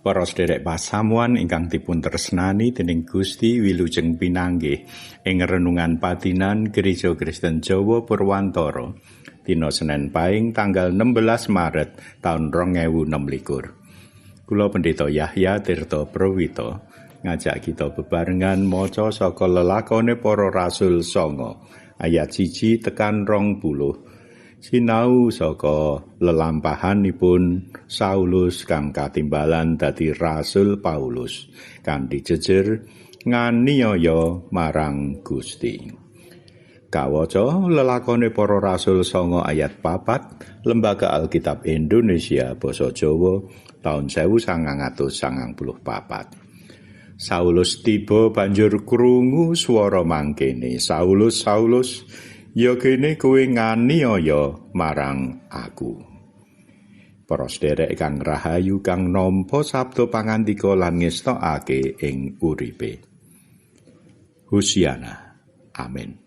Para sederek pasamuan ingkang dipun tresnani dening Gusti, wilujeng pinanggih ing renungan padinan Gereja Kristen Jawa Purwantara dina Senin Paing tanggal 16 Maret taun 2026. Kula Pendeta Yahya Tirta Prawito ngajak kita bebarengan maca saka lelakone Para Rasul 9 ayat 1 tekan 20. Sinau saka lelampahanipun Saulus kang katimbalan dadi Rasul Paulus kanthi jejer nganiaya marang Gusti. Kawaca lelakone Para Rasul 9 ayat 4, Lembaga Alkitab Indonesia Basa Jawa taun 1994. Saulus tiba banjur krungu swara mangkene, "Saulus, Saulus, ya kene kowe nganiaya marang aku." Para sederek kang rahayu kang nampa sabda pangandika lan ngestokake ing uripe. Hosiana. Amin.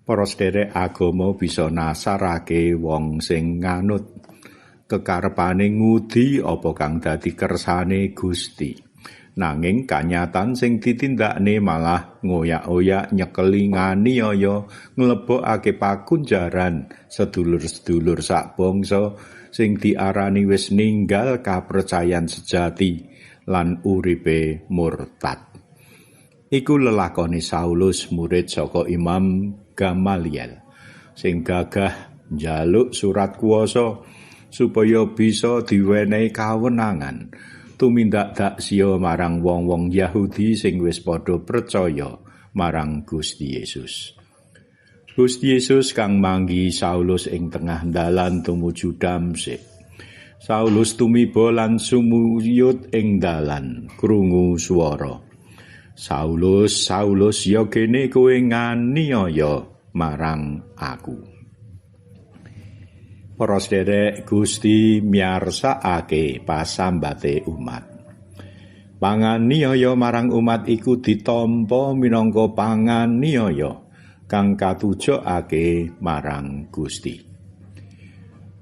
Para sederek, agama bisa nasarake wong sing nganut kekarepane ngudi apa kang dadi kersane Gusti. Nanging kanyatan sing ditindakne malah ngoyak-oyak, nyekeli, nganiaya, nglebokake pakunjaran sedulur-sedulur sak bangsa sing diarani wis ninggal kapercayan sejati lan uripe murtad. Iku lelakone Saulus, murid saka Imam Gamaliel, sing gagah njaluk surat kuasa supaya bisa diwenehi kawenangan tumindak daksiya marang wong-wong Yahudi sing wis padha percaya marang Gusti Yesus. Gusti Yesus kang manggihi Saulus ing tengah dalan tumuju Damsik. Saulus tumiba lan sumuyut ing dalan, krungu swara, "Saulus, Saulus, ya kene kowe nganiaya marang aku." Para sederek, Gusti miyarsakake pasambate umat. Panganiaya marang umat iku ditampa minangka panganiaya kang katujokake marang Gusti.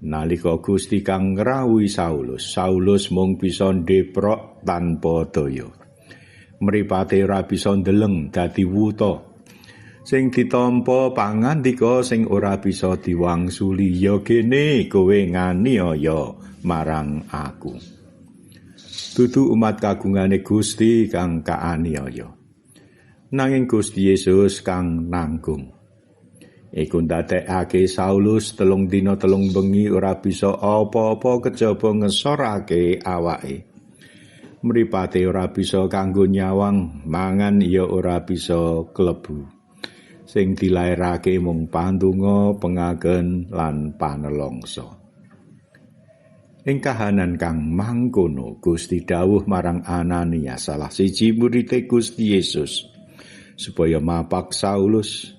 Nalika Gusti kang ngrawuhi Saulus, Saulus mung bisa ndeprok tanpa daya. Mripate ora bisa ndeleng, dadi wuta. Sing ditampa pangandika sing ora bisa diwangsuli, "Ya kene kowe nganiaya marang aku." Dudu umat kagungane Gusti kang kaaniaya, nanging Gusti Yesus kang nanggung. Iku ndadekake Saulus 3 dina 3 bengi ora bisa apa-apa kejaba ngesorake awake. Mripate ora bisa kanggo nyawang, mangan ya ora bisa klebu. Sing dilairake mung pandonga, pengaken lan panelongso. Ing kahanan kang mangkono, Gusti dawuh marang Ananias, salah siji murite Gusti Yesus, supaya mapak Saulus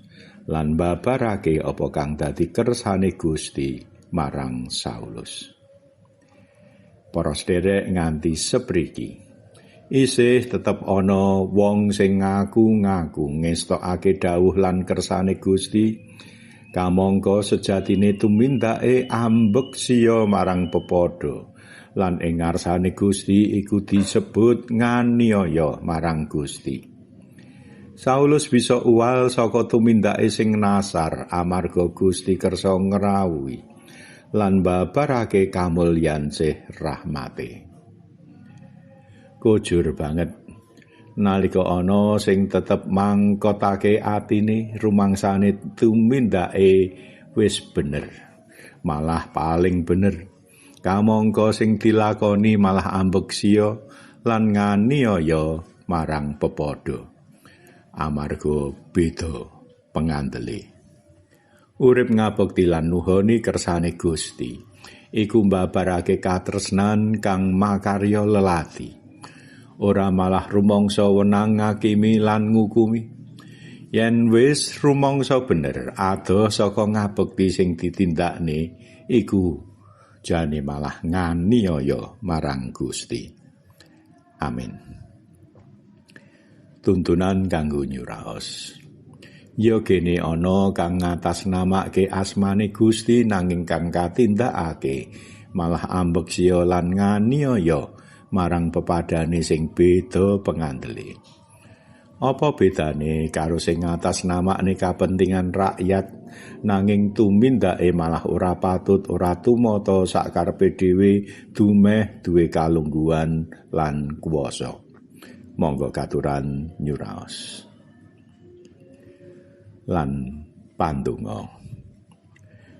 lan babarake apa kang dadi kersane Gusti marang Saulus. Para sederek, nganti sepriki isih tetep ana wong sing ngaku-ngaku ngestokake dawuh lan kersane Gusti, kamangka sejatine tumindake ambek siya marang pepadha lan ing ngarsane Gusti iku disebut nganiaya marang Gusti. Saulus bisa uwal saka tumindake sing nasar amarga Gusti kersa ngrawuhi lan babarake kamulyan sih rahmate. Kujur banget nalika ana sing tetep mangkotake atine, rumangsane tumindake wis bener, malah paling bener. Kamangka sing dilakoni malah ambek siya lan nganiaya marang pepadha amarga beda pengandele. Urip ngabekti lan nuhoni kersane Gusti iku mbabarake katresnan kang makarya lelati. Ora malah rumangsa wenang ngakimi lan ngukumi. Yen wis rumangsa bener, adoh saka ngabekti sing ditindakne iku jane malah nganiaya marang Gusti. Amin. Tuntunan kanggo nyuraos. Ya kene ana kang ngatasnamake asmane Gusti nanging kang katindakake malah ambek siya lan nganiaya marang pepadane sing beda pengandele. Apa bedane karo sing ngatasnamakne kapentingan rakyat nanging tumindake malah ora patut, ora tumata sakarepe dhewe dumeh duwe kalungguhan lan kuwasa. Monggo katuran nyuraos lan pandonga.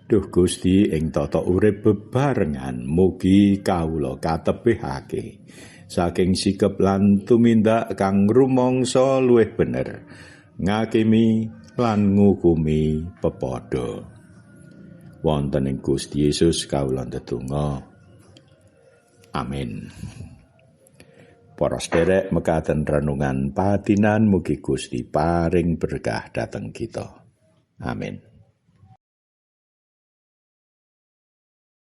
Duh Gusti, ing tata urip bebarengan mugi kawula katebihake saking sikep lan tumindak kang rumangsa luwih bener ngakimi lan ngukumi pepadha. Wonten ing Gusti Yesus kawula ndedonga. Amin. Para sederek, mekaten renungan patinan, mugi Gusti paring berkah dhateng kita. Amin.